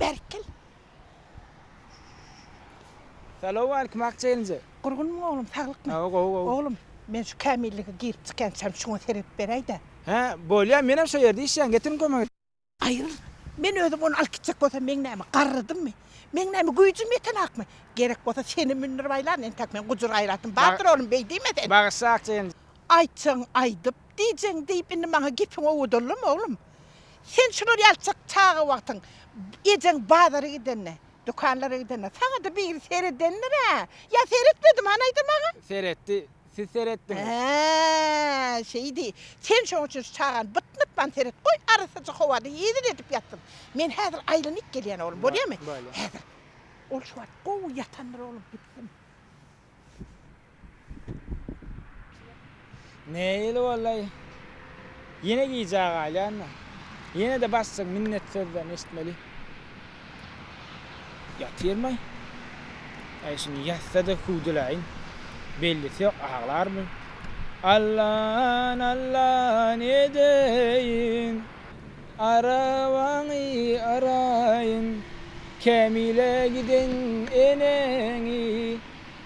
Bärik gel. Salowmalikim Akja gelneje. Gurgunmyň oglum, saglykmy? Hawa, gowy, gowy. Oglum, men şu kämillige girip çykýançam şuňa seredip beräý-dä. Hä, bolýa, menem şo ýerde işleýän, getiriň kömek et. Aýryl. Men özüm ony alyp gitjek bolsam meň näme, garrydymmy? Meň näme güýjüm ýetenakmy? Gerek bolsa seni mündürip aýlaryn, entäk meň gujur-gaýratym bardyr oglum, beý diýme sen. Bagyşla Akja gelneje. Aýtjagyňy aýdyp, diýjegiňi diýip indi maňa gepiňi owadanlama oglum. Sen şular ýalyçak çaga wagtyň ejeň bazara gidende, dükanlara gidende saňa-da biri seredendir-ä. Ýa seretmedimi hany aýda maňa? Seretdi. Siz seretdiňiz. Hä, şeýdi. Sen şoň üçin şu çagany bytnytman seret, goý arassaja howada hezil edip ýatsyn. Men häzir aýlanyp gelýän oglum, bolýamy? Bolýar. Häzir. Ol şu wagt gowy ýatandyr oglum, gitsin. Nähili boldy? Ýene gijä galýan-da. Ýene-de başlygyň minnet sözlerini eşitmeli. Ýatyrmaý. Äý, şuny ýatsa-da hüwdüläýin. Bellisi ýok, aglarmy? Allan, Allan edeýin, Arabaňy araýyn, Kämile giden eneňi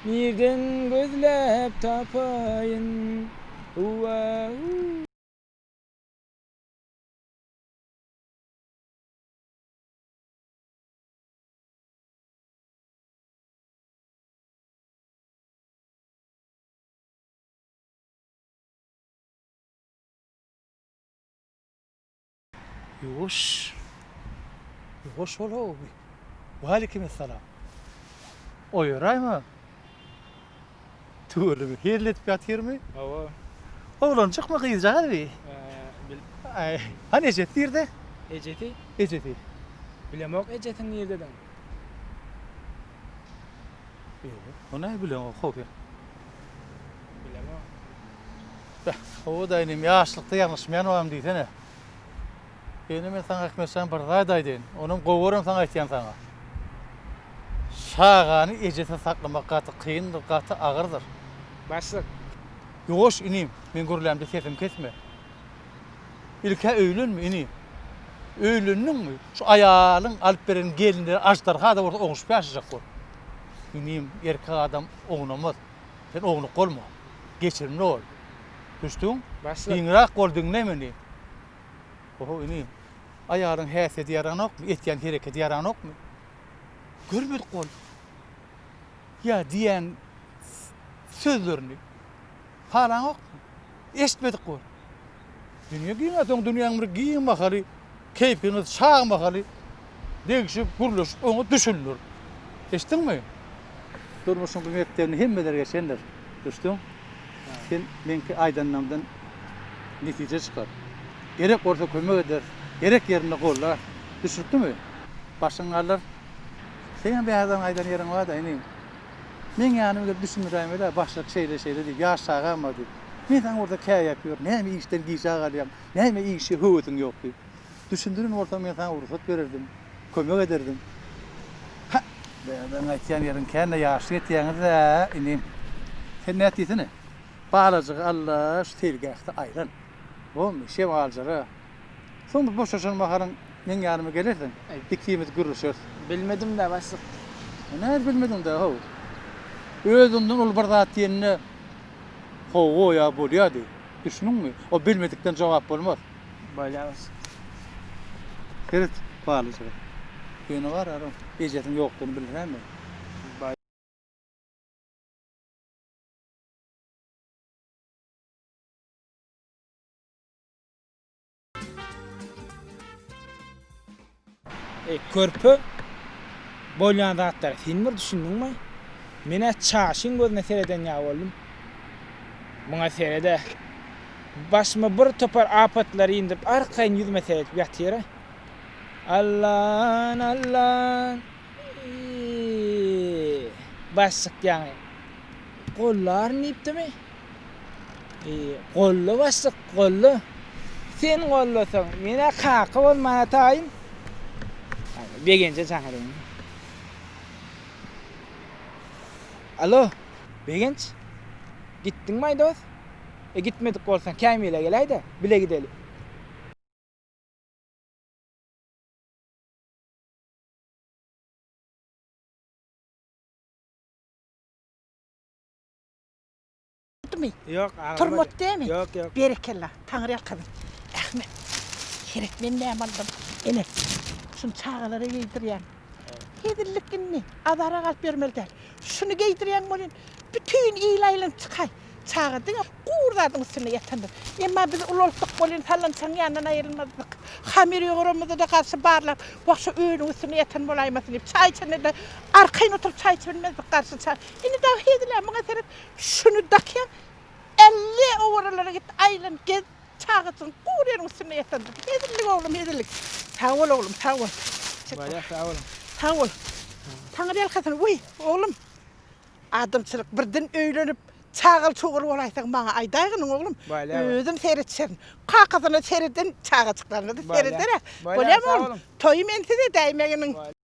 Nirden gözläp tapaýyn? Huwa-hu. Ýuwaş. Ýuwaş bol how. Waleýkimessalam. Oýaraýma. Tüweleme hezil edip ýatyrmy? Hawa. Oglanjykmy gyzjagaz bi? Bil. Aý, hany ejesi nirde? Ejesi? Ejesi. Bilemok ejesiniň nirdedigini. Ýok, ony bileňok how sen. Bilemok. Beh, hawa-da inim, ýaşlykda ýalňyşmaýan bolam diýsene. Ýöne men saňa Ahmetjan bir zat aýdaýyn, onam gowy görem saňa aýtýan saňa. Çagany ejesiz saklamak gaty kyndyr, gaty agyrdyr. Başlyk. Ýuwaş inim, men gürlämde sesimi kesme. Ilk-ä öýlenme inim. Öýlendiňmi, şu aýalyň alyp beren gelinleri aždarha-da bolsa oňuşyp ýaşajak bol. Inim, erkek adam ownamaz. Sen ownuk bolma. Geçirimli bol. Düşdüň? Başlyk. Giňräk bol, diňle meni. Oho, inim. Aýalyň häsiýeti ýaranokmy? Etýän hereketi ýaranokmy? Görmedik bol. Ýa diýýän sözlerini halaňokmy? Eşitmedik bol. Dünýe giň, soň dünýäň bir giň mahaly, keýpiňiz çag mahaly degşip, gürleşip oňa düşündir. Eşitdiňmi? Durmuşyň bu mekdebini hemmeler geçendir. Düşdüň? Sen meňki aýdanlarymdan netije çykar. Gerek bolsa kömek ederis, gerek ýerinde gollarys. Düşnüklimi? Başyňy galdyr. Seňem bäherden gaýdan ýeriň bar-da, inim. Meň ýanyma gelip düşündiräýmeli-ä, başlyk şeýle-şeýle diýip, ýaş çagam bar diýip. Men saňa bolsa käýäp ýörün, näme işden gijä galýaň, näme işe höwesiň ýok diýip. Düşündiren bolsaň men saňa rugsat bererdim, kömek ederdim. Hä, bäherden gaýtýan ýeriň kän-de ýaşly etýäňiz-dä, inim. Sen nät diýsene. Balajygy al-da, şu seýilgähde aýlan. Bolmy, şemaljara. Soň bir boşaşan mahalyň meň ýanyma gelersiň, ikimiz gürleşeris. Bilmedim-dä, başlyk. Nädip bilmediň-dä, how? Özüňden uly bir zat diýende, hawa ýa bolýa diý. Düşündiňmi? O bilmedikden jogap bolmaz. Bolýa, başlyk. Seret, balajyga. Ýöne bar, aram, ejesiniň ýokdugyny bildiräýme. Eý, körpe, bolýan zatlara sen bir düşündiňmi? Men-ä çaşyň gözüne sereden ýaly boldum. Muňa sered-ä. Başyma bir topar apatlary indirip, arkaýyn ýüzüme seredip ýatyr-a. Allan, Allan. Eý, başlyk ýaňy gollaryn diýipdimi? Eý, golla başlyk, golla. Sen gollasaň, men-ä kaka bolmana taýyn. Begenje jaň edeýin. Alo, Begenç. Gitdiňmi-aý dos? E, gitmedik bolsaň, Kämile geläý-de, bile gideli. Aglatdymy? Ýok, aglamady. Turmady dämi? Ýok, ýok. Berekella, Taňryýalkasyn. Ahmet, seret men näme aldym. Ene, şuny çagalara geýdirýän. Hezillik indi, azara galyp ýörmeli däl. Şuny geýdirýäň welin, bütin il aýlanyp çykaý. Çaga diňe gury zadyň üstünde ýatandyr. Emma biz ulaltdyk welin sallançagyň ýanyndan aýrylmazdyk. Hamyr ýoguramyzda-da garşy barlap, wah şu öýüniň üstünde ýatan bolaýmasyn diýip, çaý içende-de arkaýyn oturyp çaý içibilmezdik garşy çaý. Indi dagy hezil-ä, muňa seret, şuny dakýaň, elle owaralara git, aýlan, gez, çagajygyň gury ýeriň üstünde ýatandyr. Hezillik oglum, hezillik. Sag bol oglum, sag bol. Bolýar, sag boluň. Sag bol. Taňryýalkasyn, wiý, oglum. Adamçylyk birden öýlenip, çagaly-çugaly bolaýsaň maňa aýdaýgynyň oglum. Özüm seretşerin. Kakasyna sereden çagajyklaryna-da sereder-ä. Bolýamy oglum? Toýy mensiz edäýmeginiň.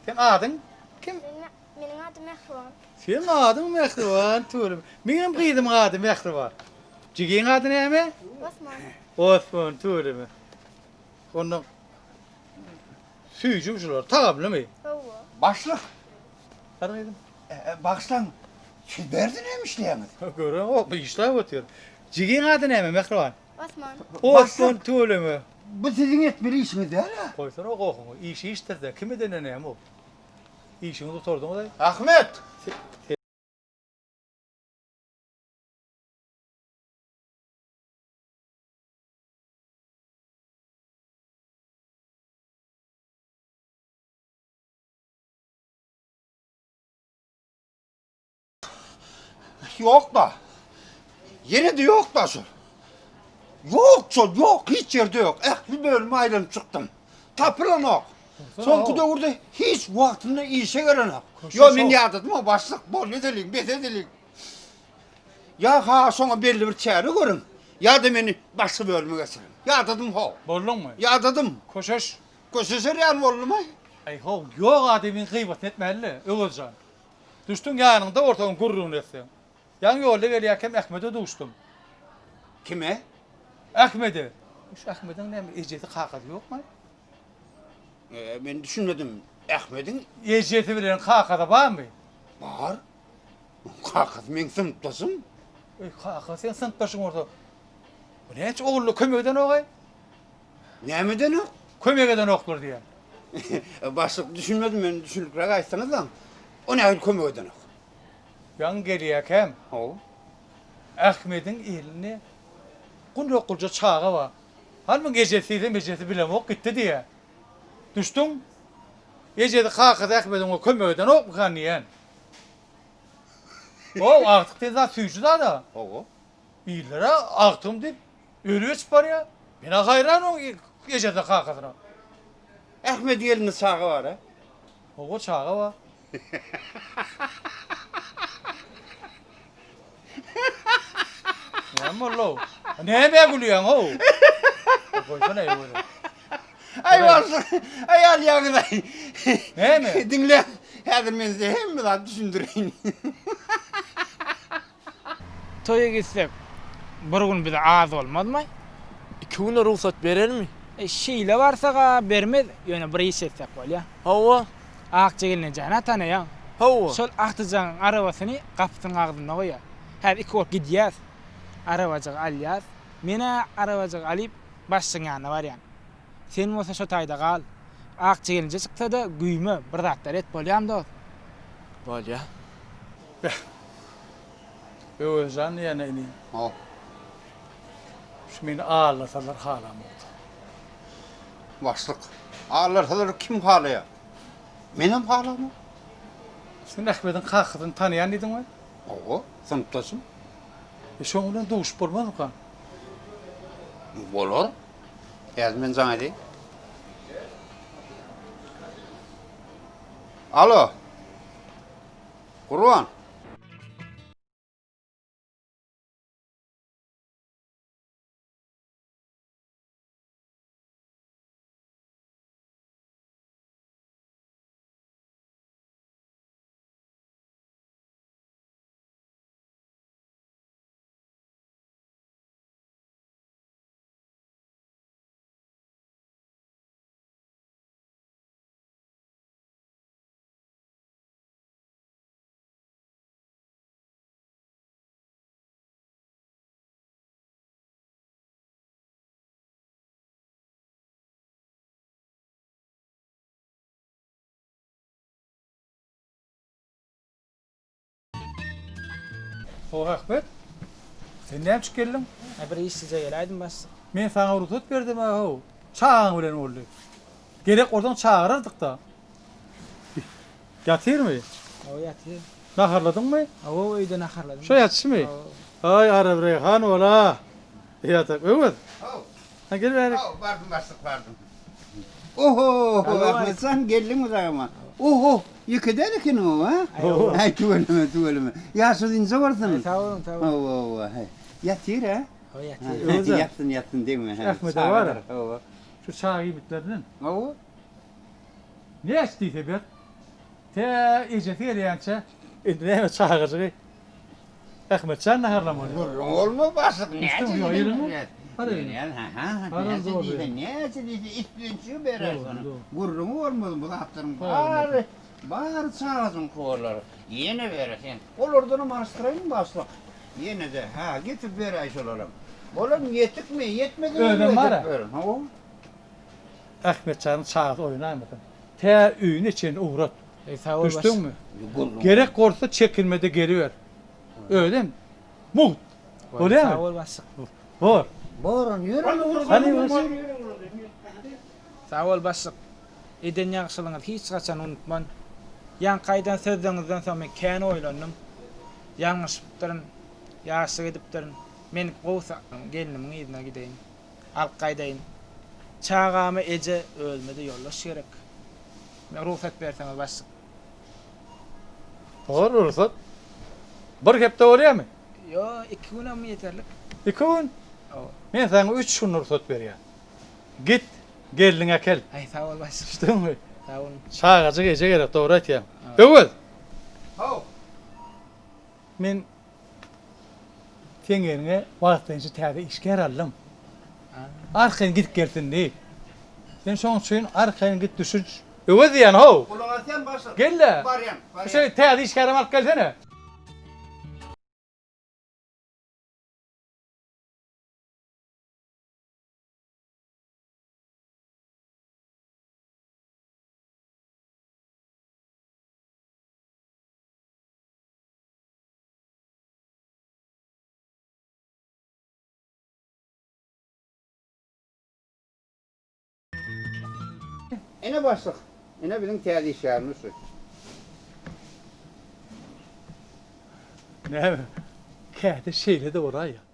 Seň adyň kim? Meniň adym Mähriban. Seň adyň Mähriban, tüweleme. Meňem gyzymyň ady Mähriban. Jigiň ady näme? Osman. Osman, tüweleme. Onda süýjüm şular, tagamlymy? Hawa. Başlyk. Hany gyzym? Bagyşlaň, siz bärde näme işleýäňiz? Göreňok, işläp otyr. Jigiň ady näme, Mähriban? Osman. Osman tüweleme. Bu siziň etmeli işiňiz däl-ä. Goýsana gohuňy. Iş işdir-dä. Kim edende näme o? Işiňi gutardyňyz-aý. Ahmet! Ýok-da. Ýene-de ýok-da şol. Ýok şol, ýok, hiç ýerde ýok. Ähli bölüme aýlanyp çykdym. Tapylanok. Soňky döwürde hiç wagtynda işe gelenok. Ýok, men ýadadym-ow, başlyk, boldy edeliň, bes edeliň. Ýa-ha şoňa belli bir çäre görüň, ýa-da meni başga bölüme geçiriň. Ýadadym-how. Bolduňmy? Ýadadym. Köşeş. Köşeşer ýaly boldumy? Aý-how, ýok adamyň gyýbatyny etmäli-le, Öwezjan. Düşdüň ýanyňda bolsaň gürrüňini etseň. Ýaňy ýolda gelýärkäm Ahmede duşdum. Kime? Ahmede. Şu Ahmediň näme ejesi kakasy ýokmy? E, men düşünmedim. Ahmediň ejesi bilen kakasy barmy? Bar. Kakasy meň synpdaşym. Eý, kakasy seň synpdaşyň bolsa, bu näçe ogully kömek edenok-aý? Näme edenok? Kömek edenoklar diýýän. Başlyk düşünmedim men düşünikräk aýtsaňyzlaň. O nähili kömek edenok? Ýaňy gelýäkäm. Hawa. Ahmediň elinde gundakgulja çaga bar. Hany muň ejesi diýsem ejesi bilemok gitdi diýýä. Düşdüň? Ejesi kakasy Ahmediň oňa kömek edenokmykan diýýän. How agtyk diýen zat süýji zada. Hawa. Illere agtygym diýip Öli geçip barýa. Menä haýran oň ejesine kakasyna. Ahmediň elinde çaga bar-a? Hawa çaga bar. Näme boldy-ow? Nämä gülýäň-ow? Goýsana öwezi. Aý başlyk, aý alýaňyz-aý. Näme? Diňle, häzir men size hemme zady düşündireýin. Toýa gitsek, bir gün bize az bolmazmy? Iki güne rugsat berermi? E, şeýle barsak-a bermez, ýöne bir iş etsek bolýa. Hawa. Akja gelnejäni-ä tanaýaň. Hawa. Şol agtyjagyň arabasyny gapysynyň agzynda goýýar. Häzir iki bolup gidýäs. Arabajygy alýas. Men-ä arabajygy alyp, başlygyň ýanyna barýan. Sen bolsa şo taýda gal. Akja gelneje çyksa-da, güýme, bir zatlar et, bolýamy dost? Bolýa. Beh. Öwezjan diýýän inim. Haw. Şu meni aldasalar halamok. Başlyk, aldasalar kim halaýar? Menem halamok. Sen Ahmediň kakasyny tanaýan diýdiňmi? Hawa, synpdaşym. E şoň bilen duşup bolmazmyka? Bolar. Häzir men jaň edeýin. Alo. Gurban. Ho Ahmet. Sen näme üçin geldiň? Hä bir işsije geläýdim başlyk. Men saňa rugsat berdim-ä how. Çagaň bilen boldy. Gerek bolsaň çagyrardyk-da. Ýatyrmy? Hawa ýatyr. Naharladyňmy? Hawa öýde naharladym. Şo ýatyşymy? Aý Arabreýhan bol-a. Ýatak Öwez. Haw. Ha gel bärik. Haw bardym başlyk bardym. Oho Ahmet jan geldiňmi dagama. Oho ýeke däl ekeniň o ha? Häý tüweleme tüweleme. Ýaşy uzynja bolsun. Sag boluň sag boluň. Hawa hawa. Ýatyr ha? Hawa ýatyr. Öwez. Ýatsyn ýatsyn degme. Ahmede bar. Hawa. Şu çaga iýmitlerinden. Hawa. Näçe diýse ber. Tä ejesi gelýänçä indi näme çagajygy Ahmetjan naharlamaly. Gürrüň bolmaz başlyk näçe diýseň näçe diýseň näçe diýse islençigi berer şony. Gürrüňi bolmaz bu zatlaryň bary bary çagajygyňky bolar. Ýene berer sen. Olardanam alyşdyraýyn başlyk. Ýene-de hä getirip beräý şolaram. Olam ýetikmi ýetmese Özem bar-a. Hawa. Ahmetjanyň çagasy oýnaýmasyn. Tä öýüne çenli ugrat. Eý sag bol Düşdüňmi? Gerek bolsa çekinmede geliber. Özem mugt. Bolýamy? Sag bol başlyk. Bor. Borun ýörün. Hany baş. Sag bol başlyk. Eden ýagşylygyňyzy hiç haçan unutman. Ýaňky aýdan sözleriňizden soň men kän oýlandym. Ýalňyşypdyryn. Ýaşlyk edipdirin. Men gowusy gelnimiň yzyna gideýin. Alyp gaýdaýyn. Çagama eje, özüme-de ýoldaş gerek. Rugsat berseňiz başlyk. Bor rugsat. Bir hepde bolýamy? Ýok, iki günem ýeterlik. Iki gün? Hawa. Men saňa üç gün rugsat berýän. Git, gelniňi äkel. Aý, sag bol başlyk. Eşitdiňmi? Sag boluň. Çagajyk eje gerek, dogry aýtýaň. Öwez! Haw. Men seň ýeriňe wagtlaýynça täze işgär aldym. Arkaýyn gidip gelsin diýip. Sen şoň üçin arkaýyn git düşünç. Öwez diýýän how. Gulak asýan başlyk. Gel-le. Barýan, barýan. Şu täze işgärem alyp gelsene. Ine başlyk, ine biziň täze işgärimiz şu. Näme, käte şeýle-de bolaýýar.